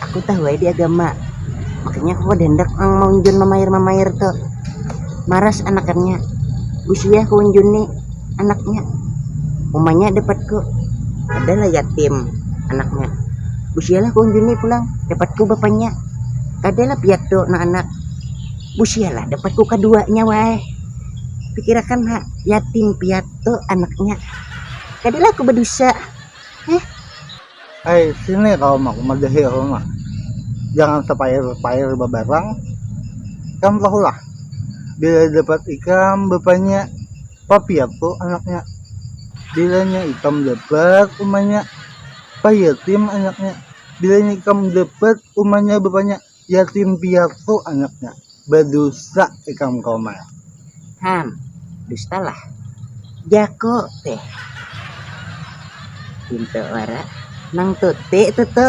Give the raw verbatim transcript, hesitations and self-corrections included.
Aku tahu ai di agama, makanya aku kada hendak nang maunjun mamair-mamair tu. Maras anakannya. Busia kuunjuni anaknya. Umanya dapatku. Adalah yatim anaknya. Busialah kuunjuni pulang, dapatku bapanya. Kadalah piatu nang anak. Busialah dapatku kaduanya, wai. Pikirakan ha, yatim piatu anaknya. Kadalah aku badusa. Eh, Hai, sini kau mak madahi aku mah. Jangan sepair-pair babarang. Ikam tahulah, bila dapat ikam bapanya, papiatu anaknya. Bilanya ikam dapat umanya, payatim anaknya. Bilanya ikam dapat umanya bapanya, yatim piatu anaknya. Badusa ikam kau mah. Ham, dustalah. Jaku teh. Pintu wara nang tuti tutu.